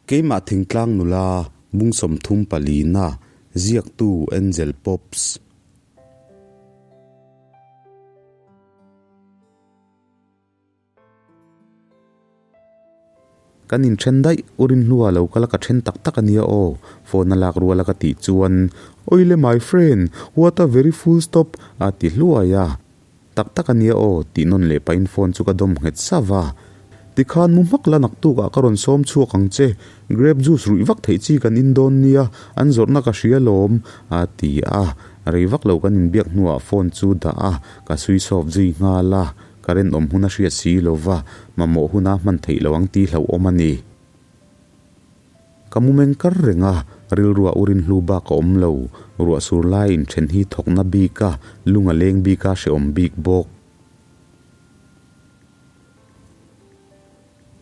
Keimah thingtlang nula bung 34 na ziaktu Angel Pops. Kan inthen daih, u Rinhlua lo kal a ka then tak tak a nia aw, phone a lak rual a ka tih chuan, Oile my friend, what a very full stop a ti hluai a. Tak tak a nia aw, tih nawn leh pahin phone chu ka dawm nghet sauh va. Tikhan mu hmak la naktuk ah ka rawn sawm chhuak ang che, grape juice ruih vak theih chi kan in dawn nia, an zawrhna ka hria lawm, a ti a. Rei vak lo kan inbiak hnuah phone chu dah a, ka switch off zui nghal a. Current awm hun a hriat si lo va, mamawh huna hman theih lo ang tih hlauhawm a ni. Ka mu meng kar reng a, rilruah u rinhlu bak a awm lo. Ruah sur lai inthen hi thawkna bik a, lung a leng bik a hrehawm bik bawk.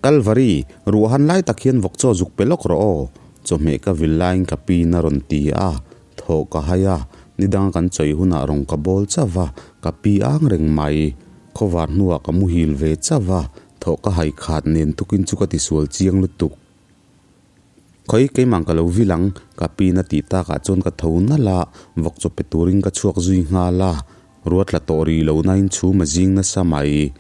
Kalvari, ruah han lai tak hian vawk chaw zuk pe lawk rawh aw. Chawhmeh ka vil laiin ka pin a rawn ti a, thaw ka hai a, nidanga kan chawi hunah rawn ka bawl chauh va, ka pi ang reng mai. Khawvar hnuah ka muhil ve chauh va, thaw ka hai khat nen tukin chu ka tisual chiang lutuk. Khawi keimah ka lo vil ang, ka pin a tih takah chuan ka tho nalh a, vawk chaw pe turin ka chhuak zui nghal a, ruatla tawh rih lo nain chhum a zing nasa mai.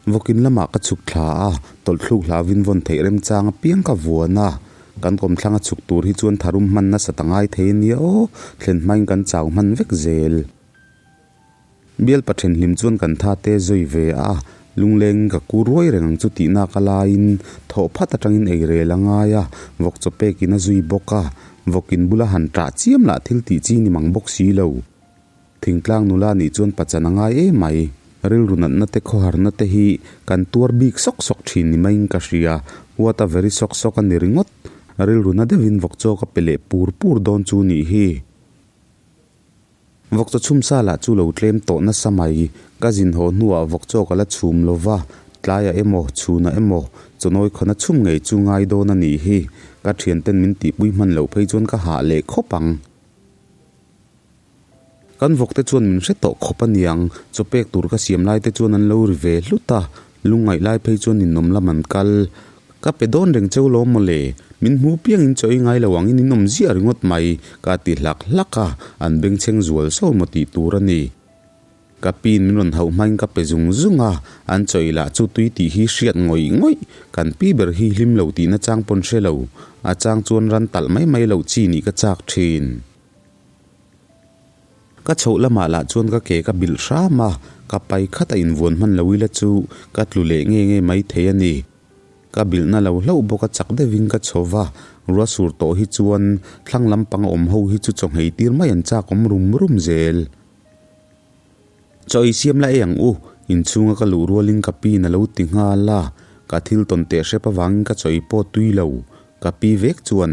Vawkin lamah ka chhuk thla a, tawlhthluk hlauvin vawn theih remchang apiang ka vuan a. Kan kawmthlang a chhuk tur hi chuan tharum hman nasa ta ngai thei a nia aw, thlen hmain kan chau hman vek zel. Bialpa thenhlim chuan kan tha te zui ve a, lunglengin ka kur ruai reng ang chu tihnak a laiin thawh phat atangin ei rel a ngai a, vawk chaw pekin a zui bawk a, vawkin bula han ṭah chiam lah thil tih chi ni mang bawk si lo. Thingtlang nula nih chuan pachan a ngai em mai. Rilru natna te khawharna te hi kan tuar bik sawk sawk thin ni maiin ka hria. What a very sawk sawk a ni ringawt. Rilru na deuhin vawk chaw ka pe leh pur pur dawn chu nih hi. Vawk chaw chhum sa lah chu lo tlem tawh nasa mai. Ka zin haw hnuah vawk chaw ka la chhum lo va, tlaiah emaw, chhunah emaw, chawnawi khawna chhum ngei chu ngai dawn a nih hi. Ka thianten min tihpui hman loh phei chuan ka hah leh khawp ang. Kan vawk te chuan min hre tawh khawp a niang, chaw pek tur ka siam lai te chuan an lo ri ve hlut a, lungngaih lai phei chuan ninawm lam an kal. Ka pe dawn reng cheu lo mawle, min hmu piang in chaw i ngai lo ang in in awm ziah ringawt mai, ka ti hlak hlak a, an bengchheng zual so maw tih tur a ni. Ka pin min rawn hauh hmain ka pe zung zung a, an chawi lah chu tui tih hi hriat ngawih ngawih, kan pi ber hi hlim lo tihna chang pawn hre lo, a chang chuan ran talh mai mai loh chi nih ka chak thin. Ka chhoh lamah lah chuan ka ke ka bilh hram a, ka pai khat a invuan hman lo ila chu ka tlu leh nge nge mai thei a ni. Ka bilhna lo hlauh bawk a chak deuhin ka chho va, rua sur tawh hi chuan thlang lampang a awm ho hi chu chaw nghei tir mai an chak awm rum rum zel. Chaw ei siam la ei ang u, inchhunga ka luh rualin ka piin a lo ti nghal a, ka thil tawn teh hrep avangin ka chaw ei pawh tui lo. Ka pi vek chuan,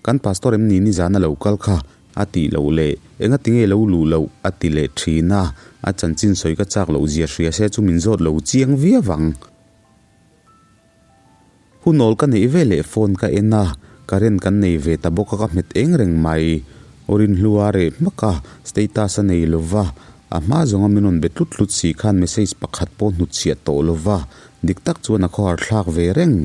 Kan pastor em ni nizan a lo kal kha? a tih loh leh, Enga tinge lo luh loh? a ti leh thin a, a chanchin sawi ka chak loh zia hria se chu min zawt lo chiang viau ang. Hunawl ka neih ve leh phone ka en a, current kan nei ve ta bawk a ka hmet eng reng mai. Awrinhlua reh hmak a, status a nei lo va, a hma zawnga min rawn be tlut tlut si khan message pakhat pawh hnutchhiah tawh lo va, dik tak chuan a khawhar thlak ve reng.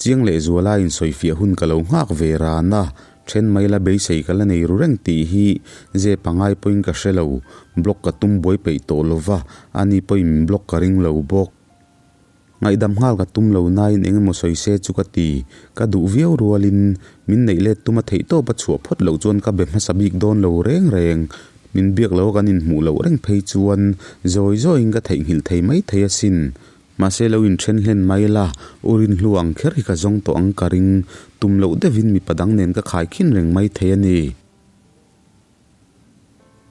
Chiang leh zuala insawifiah hun ka lo nghak ve ran a, then mai la beisei ka la nei ru reng tih hi ze pangai pawhin ka hre lo, block ka tum buai peih tawh lo va, ani pawhin min block ka ring lo bawk. Ngaihdam nghal ka tum lo nain eng emaw sawi se chu ka ti. Ka duh viau rualin min neih let tum a theih tawp a chhuah phawt loh chuan ka be hmasa bik dawn lo reng reng. Min biak lo a kan inhmuh loh reng phei chuan zawi zawiin ka theihnghilh thei mai thei asin. Mahse lo inthen hlen mai la, u Rinhlu ang kher hi ka zawng tawh ang ka ring. Tum loh deuhin mipa dang nen ka khaikhin reng mai thei a ni.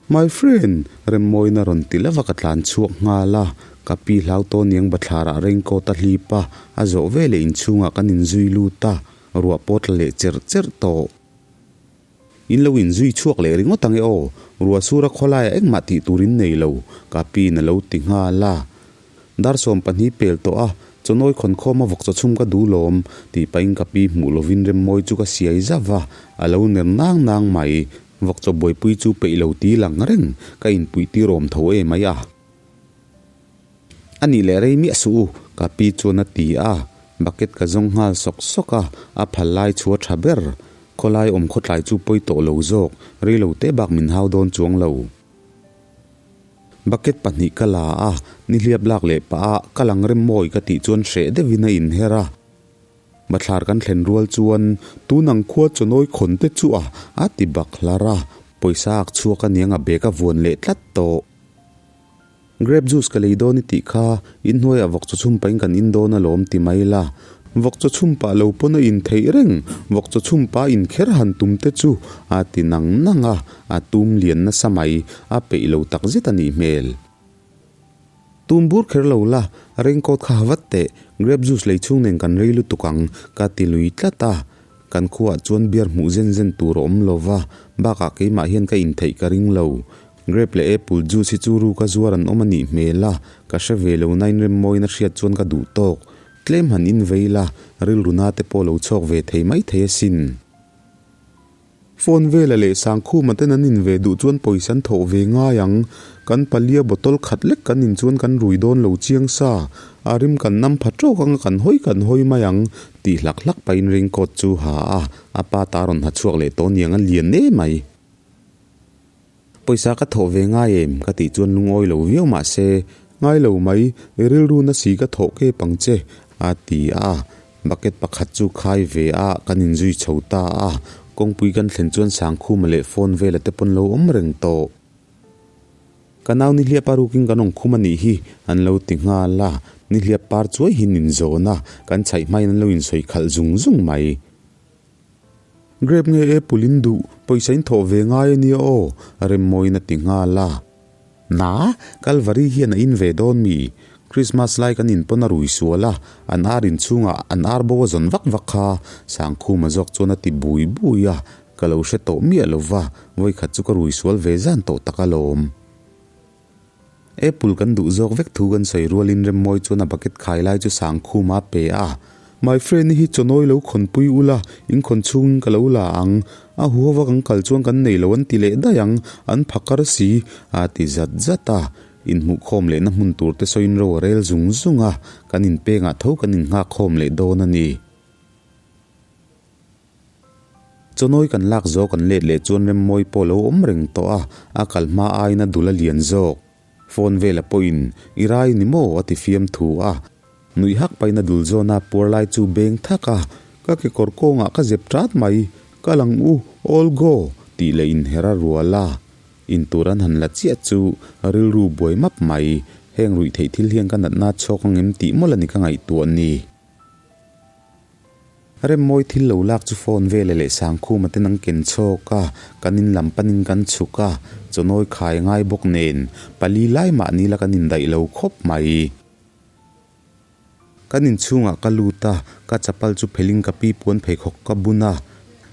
My friend, Remmawina rawn ti lova ka tlan chhuak nghal a, ka pi hlau tawn niang bathlarah raincoat a hlip a, a zawh veleh inchhungah kan inzui lut a, ruah pawh tla leh cherh cherh tawh. In lo inzui chhuak leh ringawt ang e aw, ruah sura khawlaiah engmah tih tur in nei lo, ka piin a lo ti nghal a. Dar 12 pel tawh a, chawnawi khawn khawm a vawk chaw chhum ka duh lawm, tih pahin ka pi hmuh lovin Remmawi chu ka siai zauh va, a lo ner nang nang mai. Vawk chaw buaipui chu peih lo ti lang reng, ka inpuih tir awm tho e mai a. A nih leh rei miah suh u, ka pi chuan a ti a. Bucket ka zawng nghal sawk sawk a, a phal lai chu a tha ber. Khawlai awm khawtlai chu pawi tawh lo zawk, rei lo te bak min hau dawn chuang lo. Bucket pahnih ka la a, nihliap lak leh pah a, ka lang rem mawi ka tih chuan hreh deuhin a inher a. Bathlar kan thlen rual chuan tun ang khua chawnawi khawn te chu a a ti bak hlar a, pawisa ak chhuak aniang a bag a vuan leh tlat tawh. Grape juice ka lei dawn i tih kha, inhnuaiah vawk chaw chhum pahin kan in dawn alawm ti mai la. Vawk chaw chhum pah lo pawn a in theih reng, vawk chaw chhum pah in kher han tum te chu a ti nang nang a, a tum lian nasa mai, a peih lo takzet a nih hmel. Tum bur kher lo la, raincoat kha ha vat teh, grape juice lei chhung nen kan rei lutuk ang, ka ti lui tlat a. Kan khuaah chuan beer hmuh zen zen tur a awm lo va, bakah keimah hian ka intheih ka ring lo. Grape leh apple juice hi chu ruka zuar an awm a nih hmel a, ka hre ve lo nain remmawiin a hriat chuan ka duh tawk. Tlem han invei la, rilru na te pawh lo chhawk ve thei maithei asin. Phone vela leh Sangkhuma ten an in ve duh chuan pawisa an thawh ve ngai ang. Kan palia bottle khat lek kan in chuan kan rui dawn lo chiang sa. A rim kan nam pha tawk anga kan hawi kan hawi mai ang tih hlak hlak pahin raincoat chu ha a, a pa ta rawn ha chhuak leh tawh niang a lian em mai. Pawisa ka thawh ve ngai em? Ka tih chuan lungawi lo viau mah se, Ngai lo mai, i rilru na si ka thawh kep ang che, a ti a. Bucket pakhat chu khai ve a, kan inzui chho ta a. Kawngpui kan thlen chuan Sangkhuma leh phone vela te pawn lo awm reng tawh. Ka nau nihliap a rukin kan awm khum a nih hi, an lo ti nghal a. Nihliap par chuai hi nin zawn a, kan chhaih hmain an lo insawi khalh zung zung mai. Grape nge apple in duh, pawisa in thawh ve ngai a nia aw, Remmawiin a ti nghal a. Na, Kalvari hian a in ve dawn mi? Christmas lai kan in pawn a rui sual a, an ar in chhungah an ar bo a zawn vak vak kha, Sangkhuma zawk chuan a ti bui bui a, ka lo hre tawh miah lo va, vawikhat chu ka rui sual ve zan tawh tak alawm. Apple kan duh zawk vek thu kan sawi rualin Remmawi chuan a bucket khai lai chu Sangkhuma a pe a. My friend hi chawnawi lo khawnpui ula, in khawn chhungin ka lo la ang. A huhova kan kal chuan kan nei lo an ti leh daih ang, an phakar si, a ti zat zat a. Inhmuhkhawm lehna hmun tur te sawiin ro a rel zung zung a, kan inpengah tho kan innghakkhawm leh dawn a ni. Chawnawi kan lak zawh kan let leh chuan Remmawi pawh lo awm reng tawh a, a kal hma aiin a dul a lian zawk. Phone vela pawhin, I rai ni maw? a ti fiam thu a. Nuih hak pahin a dul zawn a puar lai chu beng thak a, Ka kekawr kawngah ka zep tat mai, kal ang u, all go! tih leh inher a rual a. Intur an han la chiah chu rilru buai map mai, heng ruih theih thil hian ka natna chhawk ang em tih mawlh a ni ka ngaihtuah ni. Remmawi thil lo lak chu phone vela leh Sangkhuma ten an ken chhawk a, kan in lam panin kan chhuk a, chawnawi khai ngai bawk nen pali lai mahni la kan indaih lo khawp mai. Kan inchhungah ka lut a, ka chapal chu phelin ka pi puan pheikhawk ka bun a,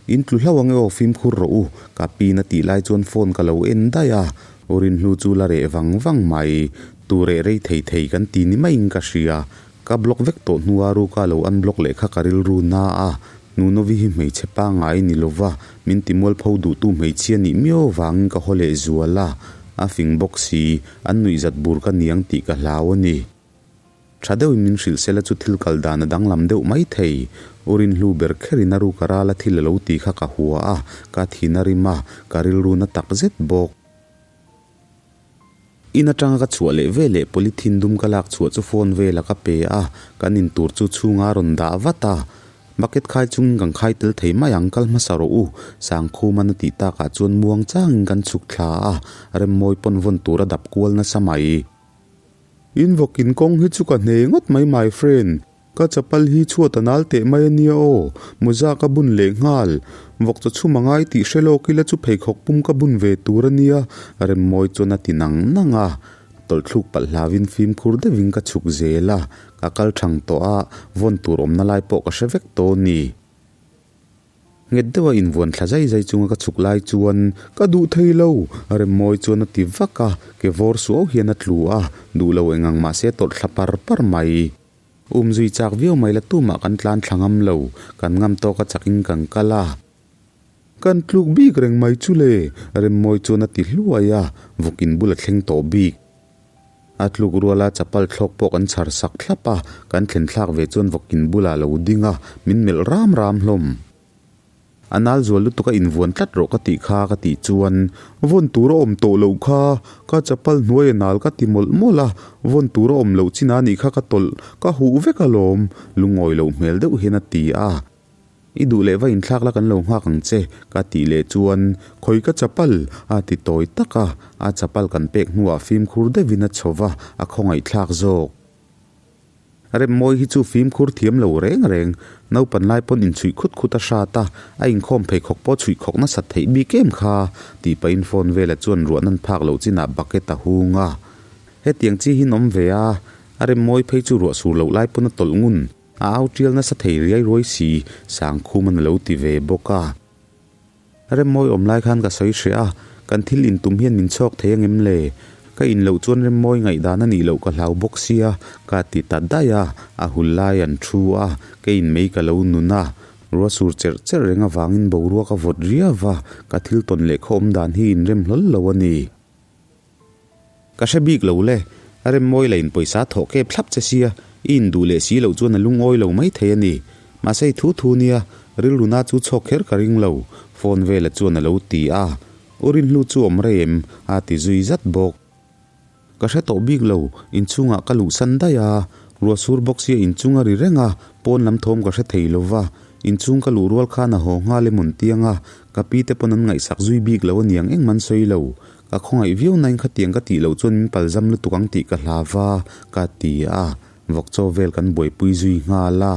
In tlu hlauh ang e aw fimkhur rawh u, ka piin a tih lai chuan phone ka lo en daih a, Rinhlu chu la reh vang vang mai, tu reh rei thei thei kan ti ni maiin ka hria. Ka block vek tawh hnua ruka lo unblock leh kha ka rilru na a, Nunovi hi hmeichhe pangngai ni lova min ti mualpho duhtu hmeichhia nih miau vangin ka haw leh zual a, a fing bawk si, an nuihzat bur ka niang tih ka hlau a ni. Tha deuhin min hrilh sela chu thil kal dan a danglam deuh mai thei. U Rinhlu ber kherin a ruka rala thil a lo ti kha ka hua a, ka thin a rim a, ka rilru na takzet bawk. In atanga ka chhuah leh ve leh polythene dum ka lak chhuah chu phone vela ka pe a, kan in tur chu chhunga a rawn dah vat a. Bucket khai chungin kan khai tel thei mai ang, kal hmasa rawh u, Sangkhuman a tih takah chuan muang changin kan chhuk thla a, Remmawi pawn vawn tur a dap kual nasa mai. In vawkin kawng hi chu ka hne ngawt mai my friend. Ka chapal hi chhuat a nal teh mai a nia aw, mawza ka bun leh nghal. Vawk chaw chhum a ngai tih hre lawk ila chu pheikhawk pum ka bun ve tur a nia, Remmawi chuan a ti nang nang a. Tawlhthluk palh hlauin fimkhur deuhin ka chhuk zel a, ka kal thang tawh a, vawn tur awmna lai pawh ka hre vek tawh a ni. Nghet deuha invuan thla zai zai chunga ka chhuk lai chuan ka duh thei lo, Remmawi chuan a ti vak a, ke vawr suau hian a tlu a, duh lo eng ang mahse tawlh thla par par mai. Um zui chak viau mai la tumah kan tlan thla ngam lo, kan ngam tawk a chakin kan kal a. Kan tluk bik reng mai chu le, Remmawi chuan a ti hluai a, vawkin bul a thleng tawh bik. A tluk ruala chapal thlawk pawh kan chhar sak thlap a, kan thlen thlak ve chuan vawkin bulah lo ding a, min melh ram ram hlawm. A nal zual lutuk a invuan tlat rawh ka tih kha ka tih chuan vawn tur a awm tawh loh kha, ka chapal hnuai a nal ka ti mawlh mawlh a, vawn tur a awm loh chin a nih kha ka tawlh ka huh vek alawm, lungawi loh hmel deuh hian a ti a. I duh leh va inthlak la kan lo nghak ang che ka tih leh chuan khawi ka chapal a ti tawi tak a, a chapal kan pek hnuah fimkhur deuhin a chho va, a khawngaihthlak zawk. Remmawi hi chu fimkhur thiam lo reng reng, naupan lai pawn inchhuih khut khut a hrat a, a inkhawm pheikhawk pawh chhuih khawk nasat theih bik em kha, tih pahin phone vela chuan ruah nan phak loh chinah bucket a hung a. Hetiang chi hi an awm ve a, a remmawi phei chu ruah sur loh lai pawn a tawlh ngun, a au tial nasa thei riai ruai si, Sangkhuman a lo ti ve bawk a. Remmawi awm lai khan ka sawi hreh a, kan thil intum hian min chhawk thei angem le? Ka in loh chuan Remmawi ngaihdan a nih loh ka hlau bawk sia, ka ti ta daih a, a hul lai an thu a, ka in mei ka lo nun a, ruah sur cherh cherh reng avangin boruak a vawt riau va, ka thil tawn leh khaw awm dan hi inrem hlawl lo a ni. Ka hre bik lo le, a Remmawi la in pawisa thawh kep thlap che sia, i induh leh si loh chuan a lungawi lo mai thei a ni. Mahse i thu thu nia, rilru na chu chhawk kher ka ring lo, phone vela chuan a lo ti a. U Rinhlu chu awm rei em? a ti zui zat bawk. Ka hre tawh bik lo, inchhungah ka luhsan daih a, ruah sur bawk sia inchung a ri reng a, pawn lam thawm ka hre thei lo va, inchhung ka luh rual khan a haw nghal emawn tiang a, ka pi te pawn an ngaihsak zui bik lo aniang engmah an sawi lo. Ka khawngaih viau nain khatiang ka tih loh chuan min palzam lutuk ang tih ka hla va, ka ti a, vawk chaw vel kan buaipui zui nghal a.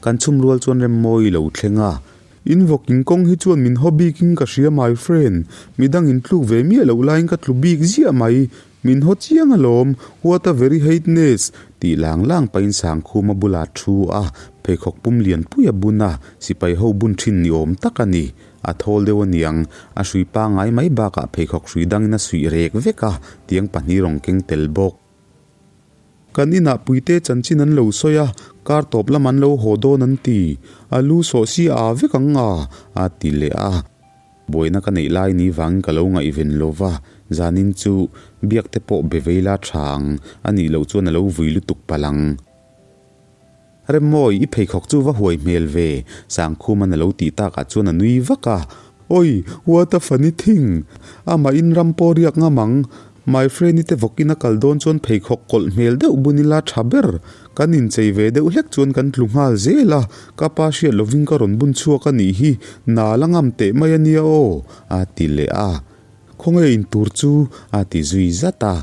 Kan chhum rual chuan Remmawi lo thleng a. In vawk in kawng hi chuan min haw bikin ka hria my friend, midang in tluk ve miah loh laiin ka tlu bik ziah mai, min haw chiang alawm, what a very hateness, tih lang lang pahin Sangkhuma bulah thu a, pheikhawk pum lian pui a bun a, sipai ho bun thin ni awm tak a ni. A thawl deuh aniang, a hrui pangngai mai bakah pheikhawk hrui dangin a suih rek vek a, tiang pahnih rawn keng tel bawk. Kan inah puite chanchin an lo sawi a, kar tawp lam an lo haw dawn an ti. A lu sawh si a vek ang a, a ti leh a. Buaina ka neih lai ni vangin ka lo ngaihven lo va, zanin chu biak te pawh be vei la tha ang, a nih loh chuan a lo vui lutuk palh ang. Remmawi, i pheikhawk chu va huai hmel ve, Sangkhuman a lo tih takah chuan a nui vak a. Oi, what a funny thing! Amah in ram pawh riak ngam ang. My friend-i te vawkin a kal dawn chuan pheikhawk kawlh hmel deuh bun ila tha ber. Kan inchei ve deuh hlek chuan kan tlu nghal zel a, ka pa hriat lovin ka rawn bun chhuak a nih hi, nal a ngam teh mai a nia aw, a ti leh a. Khawnge in tur chu? a ti zui zat a.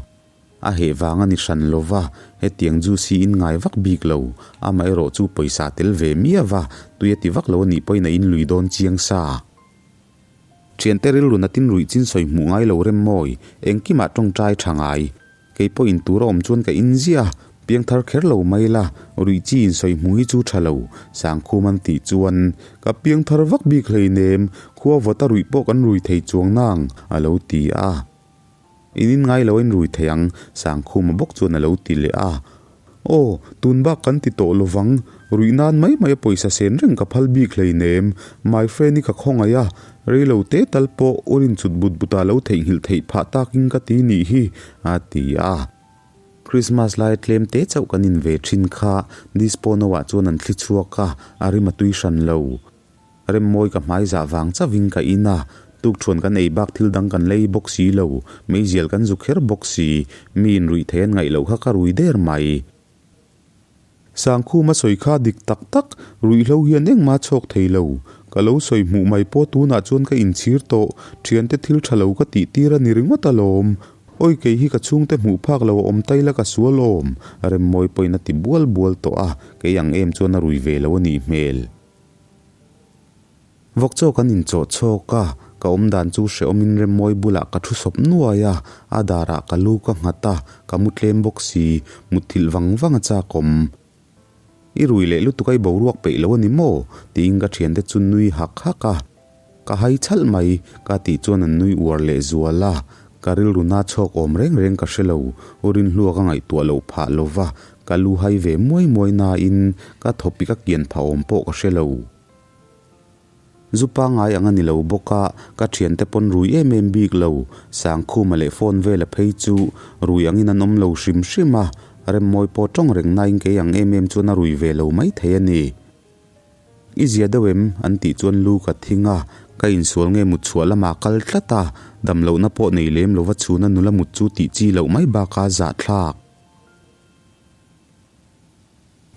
A heh vang a ni hran lo va, hetiang chu si in ngai vak bik lo. Amaherawh chu pawisa tel ve miah va, tui a ti vak lo a nih pawhin a in lui dawn chiang sa. Thiante rilru natin ruih chin sawi hmuh ngai lo rem mawi, engkimah tawngtai tha ngai. Kei pawh in tur a awm chuan ka in ziah a, piangthar kher lo mai la, ruih chi in sawi hmuh hi chu tha lo, Sangkhum an tih chuan, Ka piangthar vak bik hleinem, khua vawta ruih pawh kan rui thei chuang nang, a lo ti a. In in ngai lo a in rui thei ang, Sangkhuma bawk chuan a lo ti leh a. Aw, tun bak kan ti tawh lovang, ruih nan mai mai a pawisa sen reng ka phal bik hleinem, my friend i ka khawngaih a, reilo te tal pawh ur in chut but but ah lo theihnghilh theih phah takin ka ti nih hi, a ti a. Christmas lai tlem te chauh kan in ve thin kha, dispo no ah chuan an thli chhuak a, a rim a tui hran lo. Remmawi ka hmai zah vang chauhin ka in a, tukṭhuan kan ei bak thil dang kan lei bawk si lo, meizial kan zu kher bawk si, mi inruih thei an ngaih loh kha ka rui der mai. Sangkhuma sawi kha dik tak tak, ruihhlo hian engmah chhawk thei lo. Ka lo sawi hmuh mai pawh tunah chuan ka inchhir tawh, ṭhiante thil ṭha lo ka tih tir a ni ringawt alawm. Awi kei hi ka chhungte hmuh phak lo a awm tai la ka sual awm, Remmawi pawhin a ti bual bual tawh a, kei ang em chuan a rui ve lo a nih hmel. Vawk chaw kan inchawh chhawk a, ka awm dan chu hrehawmin Remmawi bulah ka thu sawp nuai a, a darah ka lu ka nghat a, ka mu tlem bawk si, mutthilh vang vang a chak awm. I rui leh lutuk a i boruak peih lo a ni maw? tiin ka thiante chu nui hak hak a. Ka hai chhalh mai, ka tih chuan an nui uar leh zual a, ka rilru na chhawk awm reng reng ka hre lo, u Rinhlua ka ngaihtuah loh phah lo va, ka lu hai ve muai muai nain ka thawpi ka kian phah awm pawh ka hre lo. Zu pangngai ang a ni lo bawk a, ka thiante pawn rui em em bik lo. Sangkhuma leh phone vela phei chu rui angin an awm lo hrim hrim a, Remmawi pawh tawng reng nain kei ang em em chuan a rui ve lo maithei a ni. I zia deuh em? an tih chuan lu ka thing a, ka insual nge mut chhuah lamah kal tlat a, damlohna pawh nei lem lova chhuna nula mut chu tih chi loh mai bakah zahthlak.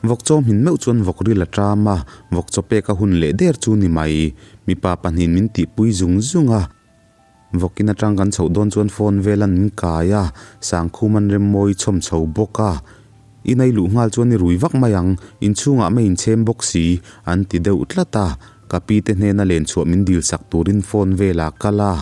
Vawk chaw hmin meuh chuan vawk ril a ṭam a, vawk chaw pek a hun leh der chu ni mai. Mipa pahnihin min tihpui zung zung a. Vawk in aṭang kan chhoh dawn chuan phone vel an min kai a, Sangkhum an rem mawi chhawm chho bawk a. I nei luh nghal chuan i rui vak mai ang, inchhungah mei inchhem bawk si, an ti deuh tlat a. Ka pi te hnena len chhuah min dil sak turin phone vel a kal a.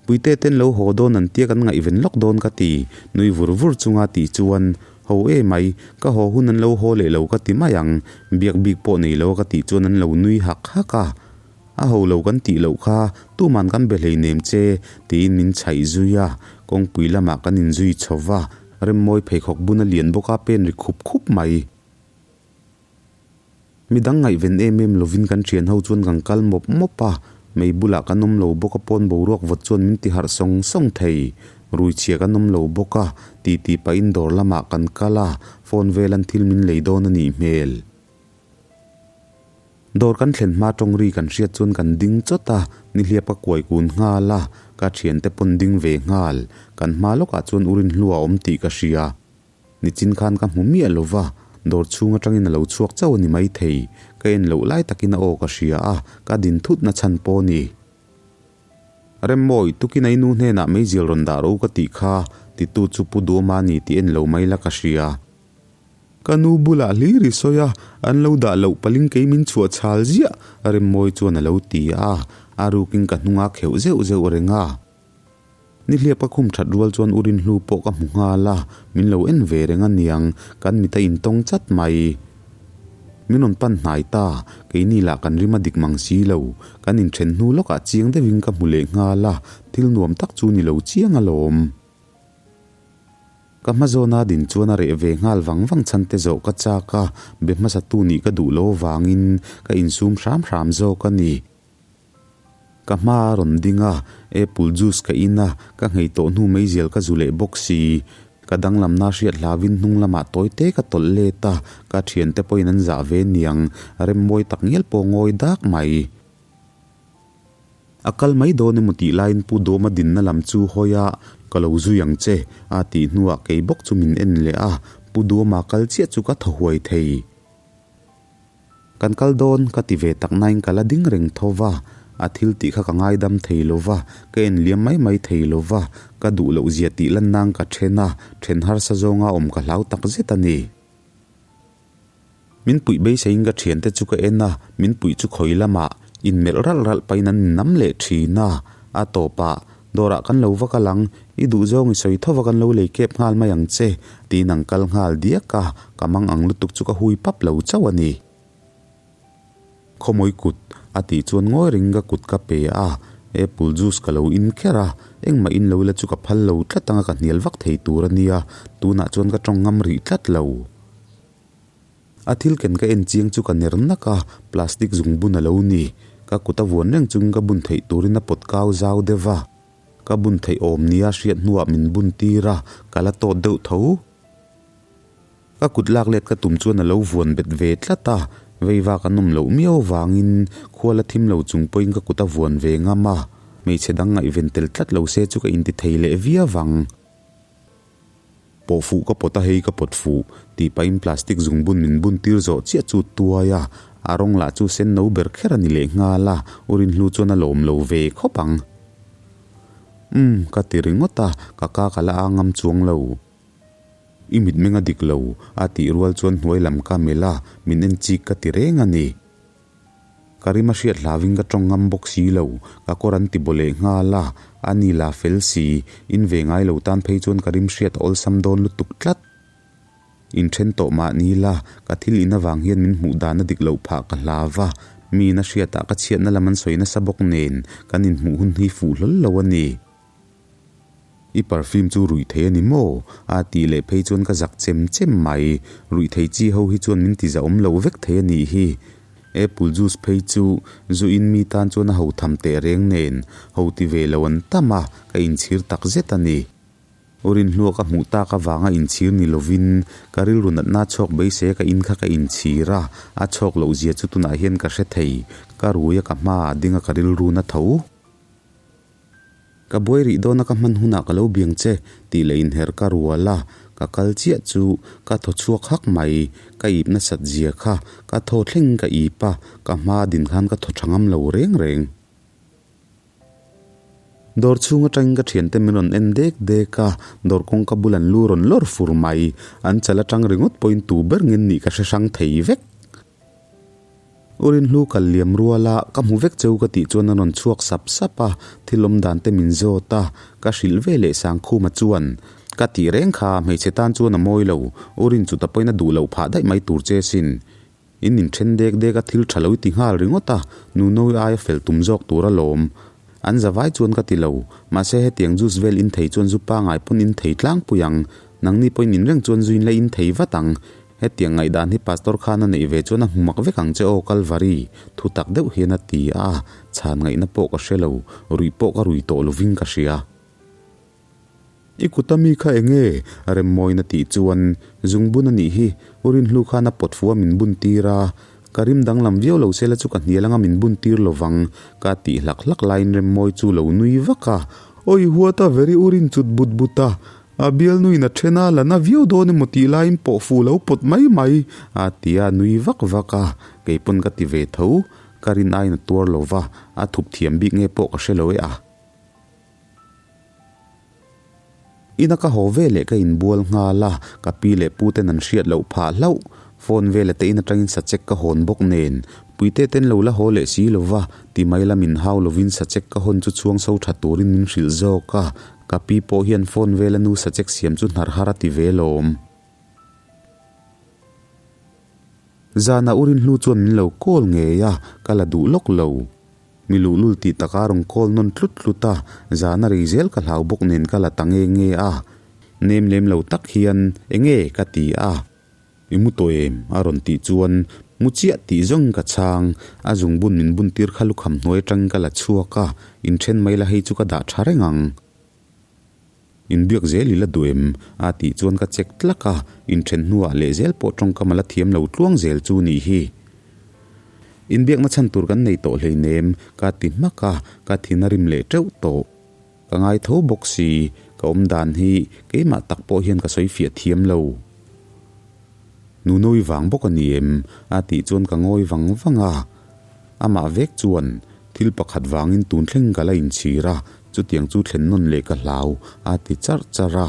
Puite ten lo haw dawn an tia kan ngaihven lawk dawn ka ti, nui vur vur chunga tih chuan, Ho e mai, ka haw hun an lo haw leh lo ka ti mai ang, biak bik pawh nei lo a ka tih chuan an lo nui hak hak a. A ho lo kan tih loh kha, tuman kan be hleinem che, tiin min chhaih zui a, kawngpui lamah kan inzui chho va, Remmawi pheikhawk bun a lian bawk a pen ri khup khup mai. Mi dang ngaihven em em lovin kan thian ho chuan kan kal mawp mawp a, mei bulah kan awm lo bawk a pawn boruak vawt chuan min ti harh sawng sawng thei. Rui chhia kan awm lo bawk a, titi pahin dawr lamah kan kal a, phone velan thil min lei dawn a nih hmel. Dawr kan thlen hma tawng ri kan hriat chuan kan ding chawt a, nihliap ka kuai kun nghal a, ka thiante pawn ding ve nghal. Kan hma lawkah chuan u Rinhlua a awm tih ka hria. Nichin khan ka hmu miah lo va, dawr chhung atangin a lo chhuak chauh a ni maithei. Ka en loh lai takin a aw ka hria a, ka din thutna chhan pawh a ni. Remmawi, tukin a i nu hnenah meizial rawn dah rawh u ka tih kha, titu chu Pu Duama a ni tih en lo mai la ka hria. Ka nu bulah hlir i sawi a, an lo dah loh paling kei min chhuah chhal ziah, Remmawi chuan a lo ti a, a rukin ka hnunga kheuh zeuh zeuh reng a. Nihliap ka khum that rual chuan u Rinhlu pawh ka hmu nghal a, min lo en ve reng a niang, kan mit a intawng chat mai. Min rawn pan hnai ta, keini lah kan rim a dik mang si lo, kan inthen hnu lawkah chiang deuhin ka hmu leh nghal a, thil nuam tak chu ni lo chiang alawm. Ka hma zawna din chuan a reh ve nghal vang vang chhan te zawh ka chak a, be hmasatu nih ka duh lo avangin ka insum hram hram zawk a ni. Ka hma a rawn ding a, apple juice ka in a, ka nghei tawh hnu meizial ka zu leh bawk si. Ka danglamna hriat hlauin hnung lamah tawi te ka tawlh let a, ka thiante pawhin an zah ve niang, remmawi tak ngial pawh ngawi dak mai. A kal mai dawn emaw tih laiin Pu Dawma dinna lam chu hawi a, ka lo zui ang che, a tih hnuah kei bawk chu min en leh a, Pu Dawma kal chiah chu ka thaw huai thei. Kan kal dawn ka ti ve tak nain ka la ding reng tho va, a thil tih kha ka ngaidam thei lo va, ka en liam mai mai thei lo va, ka duh loh zia tih lan nang ka then a, then harsa zawnga awm ka hlau tak zet a ni. Min puih beiseiin ka thiante chu ka en a, min puih chu khawi lamah inmelh ralh ralh pahin an innam leh thin a, a tawpah Dawrah kan lo va kal ang, i duh zawng i sawi tho va kan lo lei kep nghal mai ang che, tiin an kal nghal diak a, ka mang ang lutuk chu ka hui pap lo chauh a ni. Khawmawi kut a tih chuan ngawi reng ka kut ka pe a, apple juice ka lo in kher a, engmah in lo ila chu ka phal lo tlat anga ka hnial vak thei tur a nia, tunah chuan ka tawng ngam rih tlat lo. A thil ken ka en chiang chu ka ner nak a, plastic zung bun a lo ni. Ka kut a vuan reng chungin ka bun theih turin a pawt kau zau deuh va. Ka bun theih awm nia hriat hnuah min bun tir a, ka la tawt deuh tho. Ka kut lak let ka tum chuan a lo vuan bet ve tlat a, veiva kan awm loh miau vangin khua la thim lo chung pawhin ka kut a vuan ve ngam a, hmeichhe dang ngaihven tel tlat lo se chu ka inti thei leh viau ang. Pawh fuh ka pawt a hei ka pawt fuh tih pahin plastic zungbun min bun tir zawh chiah chu tuai a, a rawng lah chu sen no ber kher a ni leh nghal a, u Rinhlu chuan a lawm lo ve khawp ang. Umm ka ti ringawt a, ka ka ka la a ngam chuang lo. I mitmeng a dik lo a tih rual chuan hnuai lam ka melh a, min en chik ka ti reng a ni. Ka rim a hriat hlauin ka tawng ngam bawk si lo, ka kawr an ti baw leh nghal a, a ni la fel si, in ve ngai lo tan phei chuan ka rim hriat a awlsam dawn lutuk tlat. Inthen tawh mah ni la, ka thil in avang hian min hmuh dan a dik loh phah ka hlau va, mi in a hriatah ka chhiatna lam an sawi nasa bawk nen, kan inhmuh hun hi fuh hlawl lo a ni. I perfume chu ruih thei a ni maw? A tih leh phei chuan ka zak chem chem mai. Ruih thei chi ho hi chuan min ti zahawm lo vek thei a nih hi. Apple juice phei chu zu in mi tan chuan a ho tham teh reng nen, ho ti ve lo an tam a, ka inchhir tak zet a ni. U Rinhlua ka hmuh tak avanga inchhir ni lovin ka rilru natna chhawk beisei a ka in kha ka inchhir a, a chhawk loh zia chu tunah hian ka hre thei, ka rui a ka hmaah ding a ka rilru na tho. Ka buai rih dawn a ka hman hunah ka lo biang che tih leh inher ka rual a, ka kal chiah chu ka thaw chhuak hak mai, ka ip nasat zia kha ka thaw thleng ka ip a, ka hma din khan ka thaw tha ngam lo reng reng. Dawr chhung atangin ka thiante min rawn en dek dek a, dawr kawngka bul an lu rawn lawr fur mai. An chal atang ringawt pawhin tu ber ngen nih ka hre hrang thei vek. U Rinhlu kal liam rual a, ka hmu vek cheu ka tih chuan a rawn chhuak sap sap a, thil awm dan te min zawt a, ka hrilh ve leh Sangkhuma chuan, Ka tih reng kha, hmeichhe tan chuan a mawi lo, U Rin chuta pawhin a duh loh phah daih mai tur che sin. In inthen dek dek a thil tha lo i ti nghal ringawt a, Nunoi aia fel tum zawk tur alawm. An za vai chuan ka ti lo, mahse hetiang juice vel in thei chuan zu pangai pawn in thei tlangpui ang, nangni pawhin in reng chuan zu in la in thei vat ang. Hetiang ngaihdan hi Pastor khan a neih ve chuan a hmu mak vek ang che aw Kalvari, thu tak deuh hian a ti a, chhan ngaihna pawh ka hre lo, ruih pawh ka rui tawh lovin ka hria. I kut a mi kha eng nge? Remmawina tih chuan zungbun a nih hi, U Rinhlu khan a pawt fu a min bun tir a, ka rim danglam viau lo sela chu ka hnial anga min bun tir lo vang, ka tih hlak hlak laiin Remmawi chu lo nui vak a. Awi huat a very U Rin chut but but a, a bialnuin a then a, la na viau dawn emaw tih laiin pawh fu lo pawt mai mai, a ti a nui vak vak a, kei pawn ka ti ve tho, ka rin aiin a tuar lo va, a thup thiam bik nge pawh ka hre lo e a. Ina ka haw ve leh ka inbual nghal a, ka pi leh pu ten an hriat loh phah hlauh. Phone vela te in atangin sachek ka hawn bawk nen, Puite ten lo la haw leh si lova, ti mai lam in hau lovin sachek ka hawn chu chhuang so tha turin min hrilh zawk a, ka pi pawh hian phone vela nu sachek siam chu hnar har a ti ve lawm. Zanah u Rinhlu chuan min lo call ngei a, ka la duh lawk lo. Mi luhlul tih taka rawn call nawn tlut tlut a, zan a rei zel ka hlau bawk nen ka la ta nge nge a. Nem lem lo tak hian, Enge? ka ti a. I mu tawh em? a rawn tih chuan, Mu chiah tih zawng ka chhang. A zungbun min bun tir kha lukham hnuai atangin ka la chhuak a, inthen mai la hei chu ka dah tha reng ang. Inbiak zel i la duh em? A tih chuan ka check tlak a, inthen hnuah lehzel pawh tawngkam a la thiam lo tluang zel chu nih hi. Inbiakna chhan tur kan nei tawh hleinem, ka ti hmak a, ka thin a rim leh teuh tawh. Ka ngai tho bawk si, ka awm dan hi keimah tak pawh hian ka sawi fiah thiam lo. Nunawi vang bawk a ni em? A tih chuan ka ngawi vang vang a. Amah vek chuan thil pakhat vangin tun thleng ka la inchhir a, chutiang chu thlen nawn leh ka hlau, a ti charh charh a.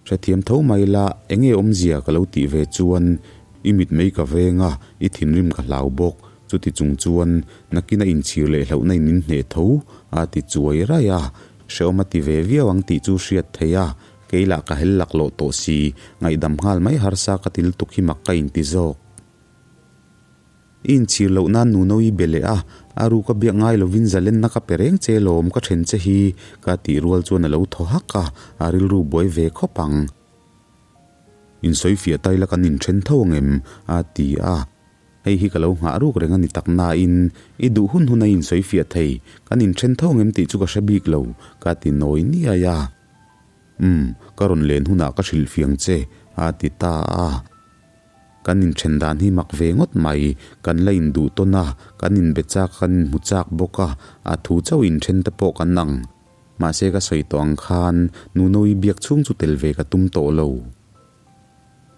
Hrethiam tho mai la, enge awmzia ka lo tih ve chuan i mitmei ka veng a, i thinrim ka hlau bawk, chuti chung chuan nakin a inchhir leh hlauhna in min hneh tho, a ti chuai raih a. Hrehawm a ti ve viau ang tih chu hriat theih a, kei lah ka hel laklawh tawh si, ngaihdam nghal mai harsa ka ti lutuk hi mak ka inti zawk. I inchhir loh nan Nuno i be leh a, a ruk a biak ngai lovin zalenna ka pe reng che lawm ka then che hi ka tih rual chuan a lo thaw hak a, a rilru buai ve khawp ang. Insawifiah ta ila kan inthen tho ang em? a ti a, hei hi ka lo nghah ruk reng a ni tak nain i duh hun hun a insawifiah thei, kan inthen tho ang em tih chu ka hre bik lo ka ti nawi niai a. Umm, ka rawn len hunah ka hrilhfiang che a ti ta a. Kan inthen dan hi mak ve ngawt mai, kan la induh tawn a, kan inbe chak a, kan inhmu chak bawk a, a thu chauh inthen te pawh kan ang. Mahse ka sawi tawh ang khan Nuno-i biak chhung chu tel ve ka tum tawh lo.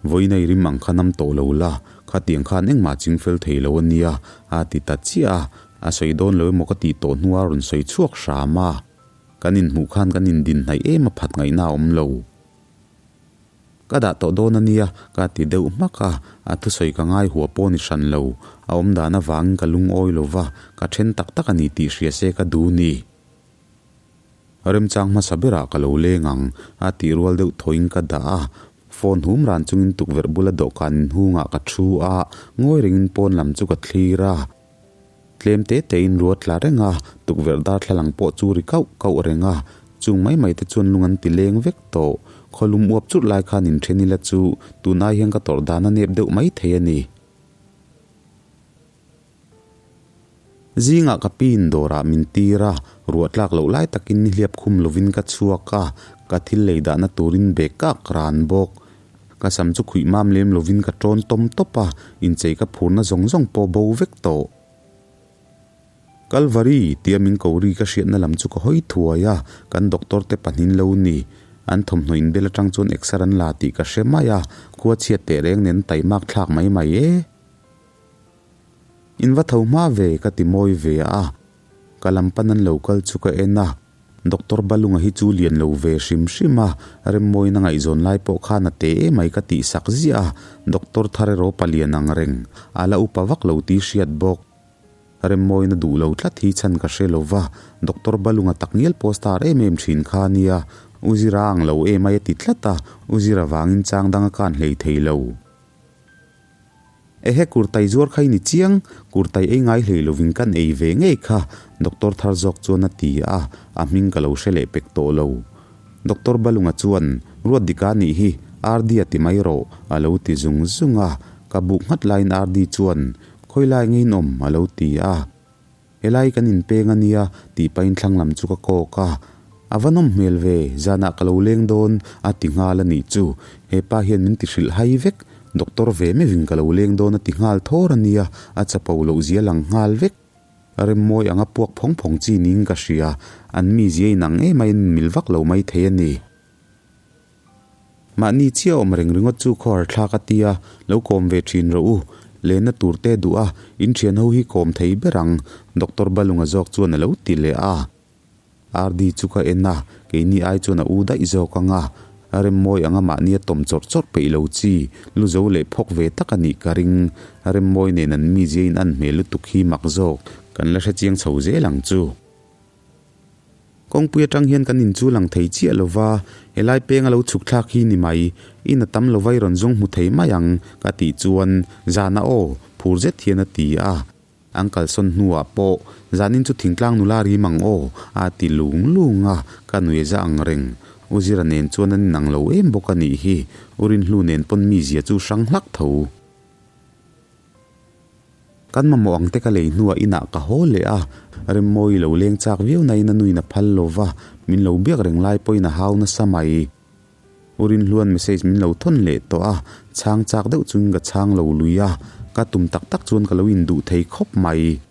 Vawiin a i rim ang kha nam tawh lo la, khatiang khan engmah ching fel thei lo a nia, a ti ta chiah a, a sawi dawn lo emaw ka tih tawh hnuah a rawn sawi chhuak hram a. Kan inhmuh khan kan indin hnaih em a phat ngaihna a awm lo. Ka dah tawh dawn a nia, ka ti deuh hmak a, a thusawi ka ngai hua pawh ni hran lo. A awm dan avangin ka lungawi lo va, ka then tak tak a ni tih hria se ka duh ni. Remchang hmasa berah ka lo leng ang, a tih rual deuh thawin ka dah a. Phone hum ran chungin tukverh bula dawhkan inhungah ka thu a, ngawi rengin pawn lam chu ka thlir a. Tlem te tein ruat tla reng a, tukverh darthlalang pawh chu ri kauh kauh reng a, chung mai mai te chuan lung an ti leng vek tawh. Khawlum uap churh lai khan inthen ila chu tun ai hian ka tawrh dan a nep deuh mai thei a ni. Zingah ka piin dawrah min tir a, ruah tlak loh lai takin nihliap khum lovin ka chhuak a, ka thil lei dahna turin bag ka ak ran bawk. Ka sam chu khuih mam lem lovin ka tawn tawm tawp a, inchei ka phurna zawng zawng pawh bo vek tawh. Kalvari tia min ko ri ka hriatna lam chu ka hawi thuai a, kan doctor te pahnin lo ni. An thawmhnaw inbel atang chuan exer an la tih ka hre mai a, khua chhiat teh reng nen taimak thlak mai mai e. In va tho hma ve ka ti mawi ve a, ka lam pan an lo kal chu ka en a, Doctor Balunga hi chu lian lo ve hrim hrim a, Remmawina ngaihzawn lai pawh khan a te emai ka tih sak ziah a, Doctor thar erawh palian ang reng, a la upa vak lo tih hriat bawk. Remmawina duh lo tlat hi chhan ka hre lo va, Doctor Balunga tak ngial pawh star em em thin kha a nia, U Zira ang lo emai a ti tlat a, U Zira vangin chang dang a kan hlei thei lo. Ehe kurtai zuar kha i ni chiang, kurtai ei ngai hlei lovin kan ei ve ngei kha, Doctor thar zawk chuan a ti a, a hming ka lo hre leh pek tawh lo. Doctor Balunga chuan, Ruat dika nih hi, RD a ti mai rawh, a lo ti zung zung a, ka buk nghat laiin RD chuan, Khawilai ngei in awm, a lo ti a. Helai kan inpeng a nia tih pahin thlang lam chu ka kawk a, A va nawm hmel ve, zanah ka lo leng dawn a ti nghal a nih chu. He pa hian min ti hrilh hai vek, doctor ve mevin ka lo leng dawn a ti nghal thawr a nia, a chapo loh zia lang nghal vek. Remmawi anga puak phawng phawng chi niin ka hria, an mizia inang em aiin mil vak lo mai thei a ni. Mahni chiah awm reng ringawt chu khawhar thlak a tia, lo kawm ve thin rawh u. Lenna tur te duh a, in thian ho hi kawm thei ber ang, Doctor Balunga zawk chuan a lo ti leh a. RD chu ka en a, keini ai chuan a u daih zawk ang a. Remmawi anga mahni a tawm chawrh chawrh peih lo chi, lu zo leh phawk ve tak a nih ka ring. Remmawi nen an mizia in an hmel lutuk hi mak zawk, kan la hrechiang chho zel ang chu. Kawngpui atang hian kan inchu lang thei chiah lo va, helai peng a lo chhuk thlak hi ni mai, in a tam lo va i rawn zawng hmu thei mai ang, ka tih chuan zana aw, phur zet hian a ti a. An kalsawn hnuah pawh zanin chu thingtlang nula rim ang aw, a ti lung lung a, ka nui za ang reng. U Zira nen chuan an inang lo em bawk a nih hi, U Rinhlu nen pawn mizia chu hrang hlak tho. Kan mamawh ang te ka lei hnuah inah ka haw leh a, Remmawi lo leng chak viau nain a nuin a phal lo va, min lo biak reng lai pawhin a hau nasa mai. U Rinhluan message min lo thawn leh tawh a, chhang chak deuh chungin ka chhang lo lui a, ka tum tak tak chuan ka lo induh thei khawp mai.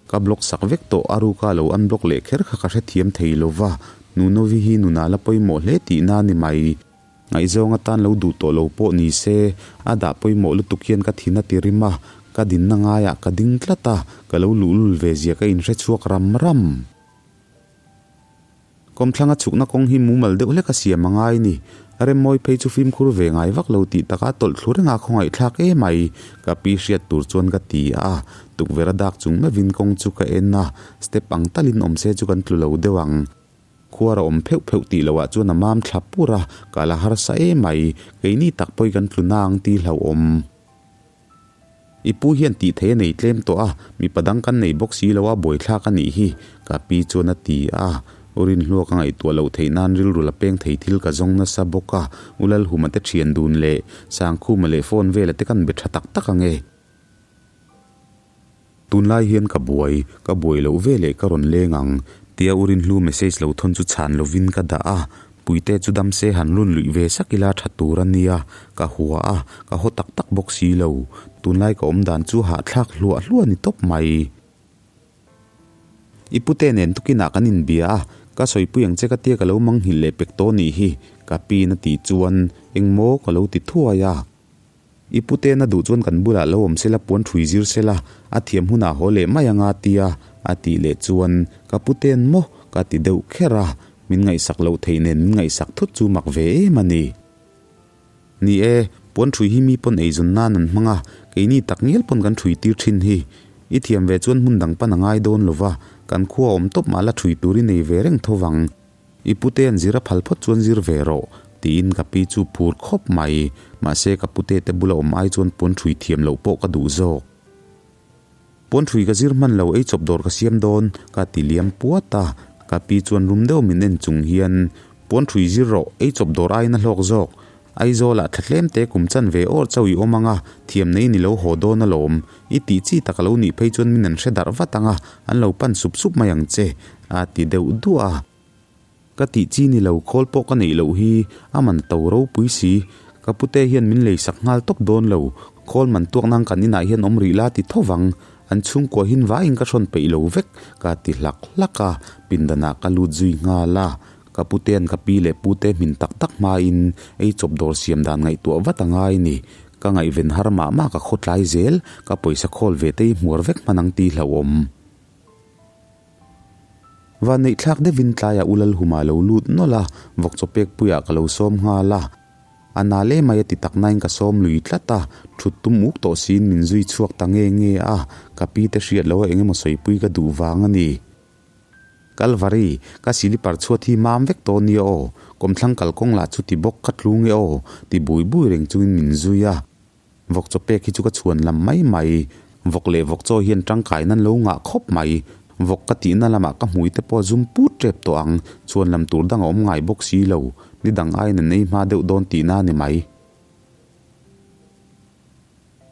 Ka block sak vek tawh, a ruka lo unblock leh kher kha ka hrethiam thei lo va, Nunovi hi nunah la pawimawh hle tihna a ni mai. Ngaihzawng atan lo duh tawh lo pawh ni se, a dah pawimawh lutuk hian ka thin a ti rim a, ka dinna ngaiah ka ding tlat a, ka lo luhlul ve zia ka inhre chhuak ram ram. Kawmthlanga chhukna kawng hi mumal deuh hlek a siam a ngai ni. Remmawi phei chu fimkhur ve ngai vak lo tih takah tawlh thlu renga khawngaihthlak emai, ka pi hriat tur chuan ka ti a, tukverh a dak chung meuhin kawng chu ka en a, step ang talin awm se chu kan tlu lo deuh ang. Khuar a awm pheuh pheuh tih loh ah chuan a mam thla pur a, ka la harsa emai, keini tak pawh i kan tlu na ang tih hlauhawm. I pu hian tih theih a nei tlem tawh a, mipa dang kan nei bawk si lo a, buaithlak a nih hi, ka pi chuan a ti a. U Rinhlua ka ngaihtuah loh theih nan rilru la peng thei thil ka zawng nasa bawk a, U Lalhuma te thian dun leh Sangkhuma leh phone vela te kan be tha tak tak ang e. Tunlai hian ka buai, ka buai loh ve leh ka rawn leng ang, tia U Rinhlu message lo thawn chu chhan lovin ka dah a, Puite chu dam se han lun luih ve sak ila tha tur a nia, ka hua a, ka haw tak tak bawk si lo, tunlai ka awm dan chu hahthlak hluah hluah ni tawp mai. I pute nen tukinah kan inbia a, ka sawipui ang che ka tia ka lo manghilh leh pek tawh nih hi, ka piin a tih chuan engmaw ka lo ti thuai a. I pute na duh chuan kan bulah lo awm sela puan ṭhui zir sela, a thiam hunah haw leh mai anga tia a tih leh chuan ka pute'n maw ka ti deuh kher a, min ngaihsak loh theih nen min ngaihsak thut chu mak ve em a ni. Ni e, puan ṭhui hi mi pawn eizawn nan an hmang a, keini tak ngial pawn kan ṭhui tir ṭhin hi. I thiam ve chuan hmun dang pan a ngai dawn lova, kan khua awm tawp mah la ṭhui tur i nei ve reng tho vang. I pute an zir a phal phawt chuan zir ve rawh, tiin ka pi chu phur khawp mai. Mahse ka pute te bula awm ai chuan puan ṭhui thiam loh pawh ka duh zawk. Puan ṭhui ka zir hman lo, ei chawp dawr ka siam dawn, ka ti liam puat a. Ka pi chuan rum deuh min en chung hian, Puan ṭhui zir rawh, ei chawp dawr aiin a hlawk zawk. Aizawlah thla tlem te kum chan ve awr chauh i awm ang a, thiam nei ni lo haw dawn alawm. I tih chi tak a lo nih phei chuan min an hre darh vat ang a, an lo pan sup sup mai ang che, a ti deuh duah a. Ka tih chi ni lo, khawl pawh ka neih loh hi a man to ropui si. Ka pute hian min lei sak nghal tawp dawn lo, khawl man tuak nang kan inah hian awm rih la ti tho vang. An chhungkua hin vaiin ka hrawn peih lo vek, ka ti hlak hlak a, pindanah ka lut zui nghal a. Ka putean ka pi leh pute hmin tak tak hmain ei chawp dawr siam dan ngaihtuah vat a ngai ni. Ka ngaihven har mah mah ka khawtlai zel, ka pawisa khawl ve te hi hmuar vek hman ang tih hlauhawm. Vanneih thlak deuhin tlaiah U Lalhuma lo lut nawlh a, vawk chaw pek puiah ka lo sawm nghal a. A na le mai a ti tak nain ka sawm lui tlat a, thut tum uk tawh siin min zui chhuak ta nge nge a, ka pi te hriat loha eng emaw sawipui ka duh vang a ni. Kalvari, ka silipar chhuat hi mam vek tawh nia aw, kawmthlang kalkawng lah chu ti bawk ka tlu nge aw, ti bui bui reng chungin min zui a. Vawk chaw pek hi chu ka chhuan lam mai mai. Vawk leh vawk chaw hian tangkai nan lo ngah khawp mai. Vawk ka tihna lamah ka hmui te pawh zum put tep tawh ang. Chhuan lam tur dang a awm ngai bawk si lo. Ni dang aiin an ei hma deuh dawn tihna a ni mai.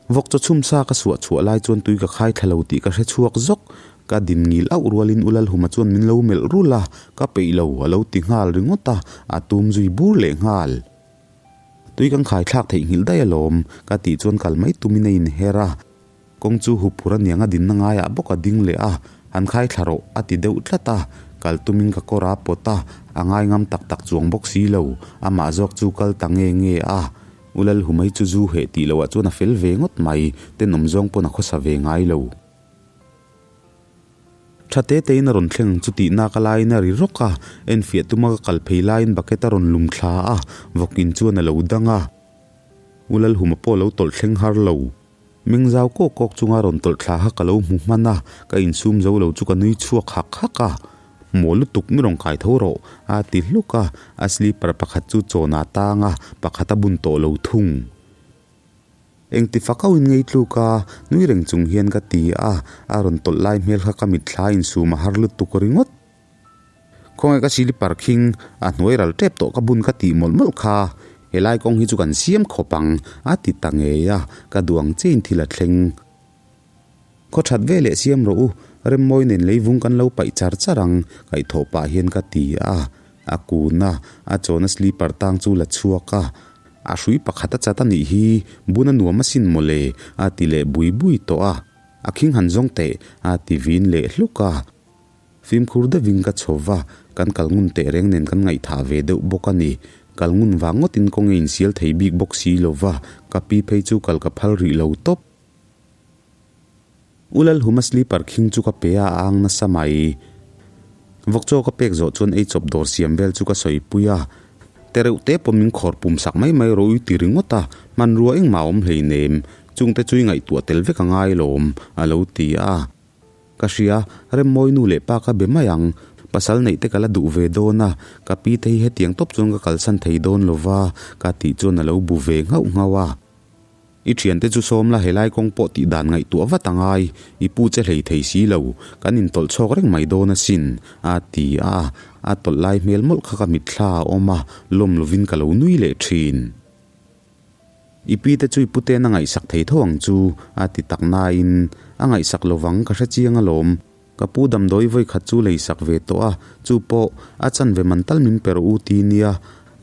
Vawk chaw chhum sa ka suah chhuah lai chuan tui ka khai thla lo tih ka hre chhuak zawk. Ka din ngil auh rualin U Lalhuma chuan min lo melh rulh a, ka peih lo a lo ti nghal ringawt a, a tum zui bur leh nghal. Tui kan khai thlak theih nghilh daih alawm, ka tih chuan kal mai tumin a inher a. Kawng chu huphur aniang a dinna ngaiah bawk a ding leh a, han khai thla rawh a ti deuh tlat a. Kal tumin ka kawr a pawt a, a ngai ngam tak tak chuang bawk si lo, amah zawk chu kal ta nge nge a. U Lalhumai chu zu heh tih loh ah chuan a fel ve ngawt mai, tenawm zawng pawn a khawsa ve ngai lo. Tha te tein a rawn thleng chu tih nak a laiin a ri rawk a, enfiah tuma ka kal phei laiin bucket a rawn lum thla a, vawkin chuan a lo dang a. U Lalhuma pawh a lo tawlh thleng har lo. Meng zau kawk kawk chunga rawn tawlh thla kha ka lo hmu hman a, ka insum zo lo chu ka nui chhuak hak hak a. Maw lutuk mi rawn kai tho rawh, a ti hluk a, a slipper pakhat chu chawn a tang a, pakhat a bun tawh lo thung. Engti fak auin ngei tluk a, nui reng chung hian ka ti a, a rawn tawlh lai hmel kha ka mitthla insum a har lutuk ringawt. Khawnge ka silipar khing, a hnuai ral tep tawh ka bun ka tih mawlh mawlh kha, helai kawng hi chu kan siam khawp ang, a ti ta ngei a, ka duh ang chiahin thil a thleng. Khaw that ve leh siam rawh u, Remmawi nen leivung kan lo paih char char ang, kaihthawh pah hian ka ti a. A kun a, a chawna slipper tang chu la chhuak a. A hrui pakhat a chat a nih hi, bun a nuam asin mawle, a ti leh bui bui tawh a. A khing han zawng teh, a ti vin leh hluk a. Fimkhur deuhin ka chho va, kan kal ngun teh reng nen kan ngaihthah ve deuh bawk a ni. Kal ngun vang ngawtin kawng a insial thei bik bawk si lo va, ka pi phei chu kal ka phal rih lo tawp. U Lalhuma slipper khing chu ka pe a, a ang nasa mai. Vawk chaw ka pek zawh chuan ei chawp dawr siam vel chu ka sawi pui a. Te reuh te pawh min khawr pum sak mai mai rawh ui ti ringawt a, hmanrua engmah a awm hleinem, chungte chu i ngaihtuah tel vek a ngai lawm, a lo ti a. Ka hria, Remmawi nu leh pa ka be mai ang, pasal neih te ka la duh ve dawn a, ka pi te hi hetiang tawp chuan ka kalsan thei dawn lo va, ka tih chuan a lo bu ve nghauh nghauh a. I thiante chu sawm la helai kawng pawh tih dan ngaihtuah vat a ngai, i pu che hlei thei si lo, kan intawlh chhawk reng mai dawn asin, a ti a, a tawlh lai hmel mawlh kha ka mitthla a awm a, lawm lovin ka lo nui leh thin. I pi te chu i puten a ngaihsak thei tho ang chu, a ti tak nain, a ngaihsak lovang ka hre chiang alawm. Ka pu damdawi vawi khat chu lei sak ve tawh a, chu pawh a chanve man tal min per u ti nia,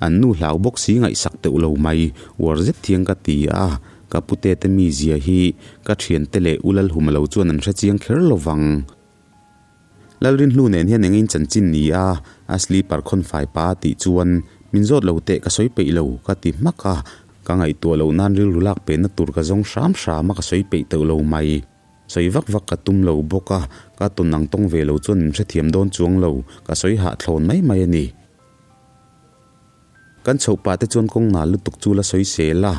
an nu hlau bawk si ngaihsak teuh lo mai, uar zet thiang ka ti a, ka pute te mizia hi ka thiante leh U Lalhuma lo chuan an hre chiang kher lo vang. Lalrinhlu nen hian eng in chanchin ni a, a sleeper khawn fai pa a tih chuan min zawt lo teh ka sawi peih lo ka ti hmak a, ka ngaihtuah loh nan rilru lak pehna tur ka zawng hram hram a ka sawi peih teuh lo mai. Sawi vak vak ka tum lo bawk a, ka tawn ang tawng ve lo chuan min hrethiam dawn chuang lo, ka sawi hah thlawn mai mai a ni. Kan chhoh pah te chuan kawng nal lutuk chu la sawi sel a,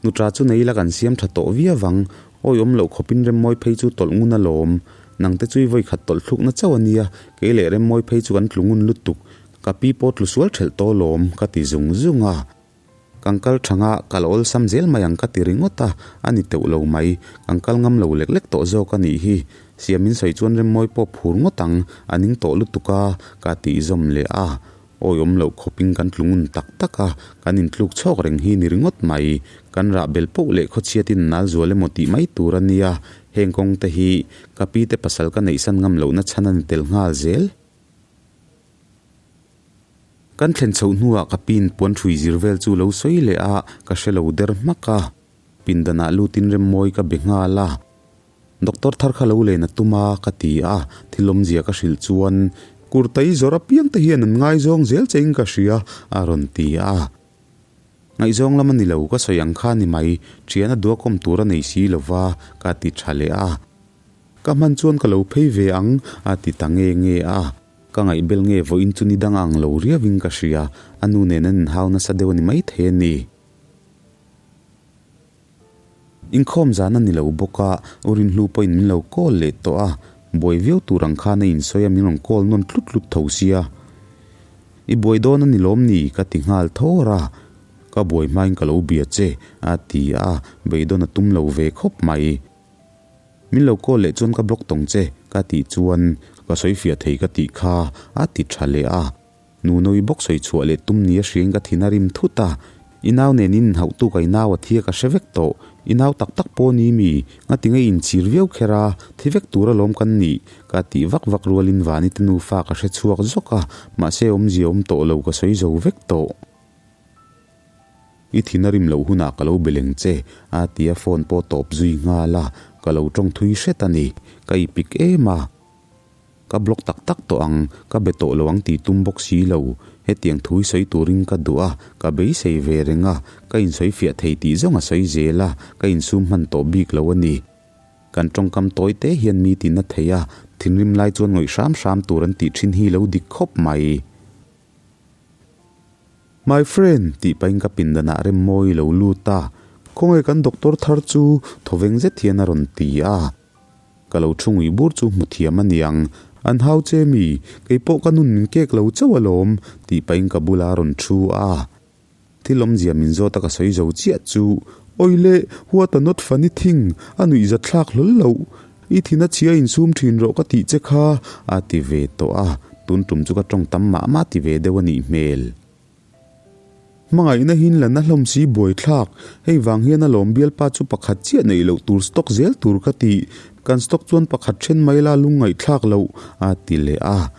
nutra chu nei la kan siam tha tawh viau ang, awi awm loh khawpin Remmawi phei chu tawlh ngun alawm, nang te chu i vawi khat tawlh thlukna chauh a nia, kei leh Remmawi phei chu kan tlu ngun lutuk, ka pi pawh tlu sual thelh tawh alawm, ka ti zung zung a. Kan kal thanga kal awlsam zel mai ang ka ti ringawt a, a ni teuh lo mai. Kan kal ngam lo lek lek tawh zawk a nih hi. Siam min sawi chuan Remmawi pawh phur ngawt ang, a ning tawh lutuk a, ka tih zawm leh a. Awi awm loh khawpin kan tlu ngun tak tak a, kan intluk chhawk reng hi ni ringawt mai. Kan rah bel poh leh khawchhiatin nal zual emaw tih mai tur a nia, heng kawng te hi ka pi te pasal ka neihsan ngam lohna chhan a ni tel nghal zel. Kan thlen chhoh hnuah ka piin puan hrui zir vel chu lo sawi leh a, ka hre lo der hmak a. Pindanah lutin Remmawi ka be nghal a. Doctor thar kha lo len a tum a, ka ti a, thil awmzia ka hrilh chuan, Kurtai zawrh apiang te hian an ngaizawng zel che in ka hria, a rawn ti a. Ngaihzawng lam a ni lo, ka sawi ang kha ni mai, thian a duakawm tur a nei si lo va, ka ti tha leh a. Ka hman chuan ka lo phei ve ang, a ti ta nge nge a. Ka ngaihbel nge vawiin chu ni dang ang lo riauin ka hria, a nu nen an inhau nasa deuh a ni maithei a ni. Inkhawm zan a ni lo bawk a, U Rinhlu pawhin min lo call leh tawh a, buai viau tur ang khan a insawi a min rawn call nawn tlut tlut tho sia. I buai dawn a ni lawm ni? ka ti nghal thawr a, Ka buai hmain ka lo bia che, a ti a, beidawn a tum lo ve khawp mai. Min lo call leh chuan ka block tawng che, ka tih chuan ka sawi fiah thei ka tih kha, a ti tha leh a. Nunawi bawk sawi chhuah leh tum nia hriain ka thin a rim thut a, I nau nen in inhauh tu ka i nau a thi a ka hre vek tawh, i nau tak tak pawh ni mi, ngati nge i inchhir viau kher a, thi vek tur alawm kan nih, ka tih vak vak rualin Vani te nufa ka hre chhuak zawk a, mahse awmzia awm tawh lo ka sawi zo vek tawh. I thin a rim loh hunah ka lo be leng che, a ti a phone pawh tawp zui nghal a, ka lo tawng thui hret a ni, ka ipik em a. Ka block tak tak tawh ang, ka be tawh lo ang tih tum bawk si lo. Hetiang thu hi sawi turin ka duh a, ka beisei ve reng a, ka insawi fiah thei tih zawng a sawi zel a, ka insum hman tawh bik lo a ni. Kan tawngkam tawi te hian mi tina thei a, thinrim lai chuan ngawih hram hram tur an tih thin hi lo dik khawp mai. My friend, tih pahin ka pindanah Remmawi lo lut a, khawnge kan doctor thar chu thawveng zet hian a rawn ti a. Ka lo thu ngui bur chu hmu thiam a niang, an hau che mi, kei pawh ka nun min kek lo chauh alawm, tih pahin ka bula a rawn thu a. Thil awmzia min zawt a ka sawi zo chiah chu, Awi le, what a not funny thing, a nuihzat thlak hlawl loh, i thin a chhia insum thin rawh ka tih che kha, a ti ve tawh a, tun tum chu ka tawng tam mah mah ti ve deuh a nih hmel. Hmangaihna hi la na hlawm si buaithlak, hei vang hian a lawm bialpa chu pakhat chiah neih loh tur stock zel tur ka ti, kan stock chuan pakhat then mai la lungngaihthlak loh a ti leh a,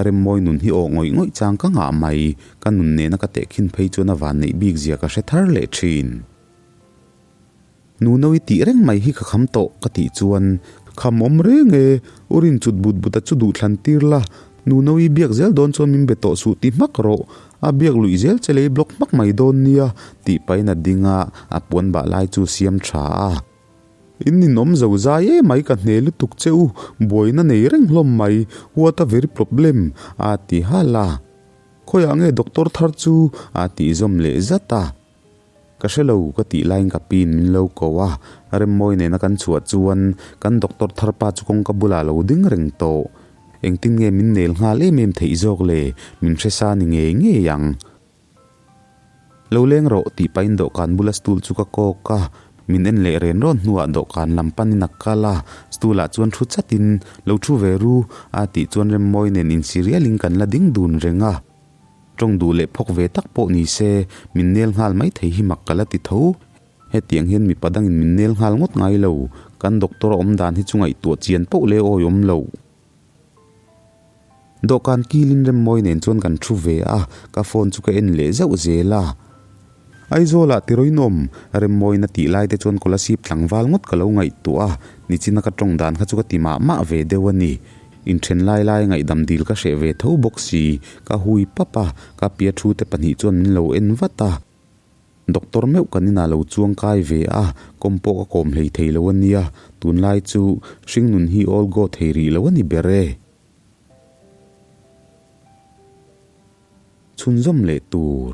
Remmawi nun hi aw ngawih ngawih chang ka ngah mai, ka nun nena ka tehkhin phei chuan a vanneih bik zia ka hre thar leh thin. Nuno i tih reng mai hi ka kham tawh ka tih chuan kham awm reng e, u rin chut but but a chu duh thlan tir la, Nuno i biak zel dawn chuan min be tawh suh ti hmak rawh, a biak luih zel che lei block hmak mai dawn nia tih pahin a ding a, a puan bah lai chu siam tha a. In ninawm zo zai e mai ka hne lutuk che u, buaina nei reng hlawm mai, what a very problem a ti hal a. Khawiah nge doctor thar chu a tih zawm leh zat a. Ka hre lo ka tih laiin ka piin min lo ko a, Remmawi nena kan chhuah chuan kan doctor thar pa chu kawngka bulah a lo ding reng tawh. Engtin nge min nel nghal em em theih zawk le, min hre sa ni ngei ngei ang. Lo leng rawh tih pahin dawhkan bula stool chu ka kawk a, min en leh ren rawn hnuah dawhkan lam panin a kal a, stool ah chuan thu chatin lo thu ve ru a tih chuan Remmawi nen insi rialin kan la ding dun reng a. Tawng duh leh phawk ve tak pawh ni se, min nel nghal mai thei hi mak ka la ti tho. Hetiang hian mipa dangin min nel nghal ngawt ngai lo, kan doctor a awm dan hi chu ngaihtuah chian poh leh awi awm lo. Dawhkan kilin Remmawi nen chuan kan thu ve a, ka phone chu ka en leh zauh zel a. Aizawlah tirawin awm, Remmawiin a tih lai te chuan Kolasib tlangval ngawt ka lo ngaihtuah a, nichina ka tawng dan kha chu ka ti mah mah ve deuh a ni. Inthen lai lai ngaihdam dil ka hreh ve tho bawk si, ka hui pap a, ka pia thu te pahnih chuan min lo en vat a. Doctor meuh kan inah lo chuang kai ve a, kawm pawh ka kawm hlei thei lo a nia, tunlai chu hringnun hi all go thei rih lo a ni ber e. Chhunzawm leh tur.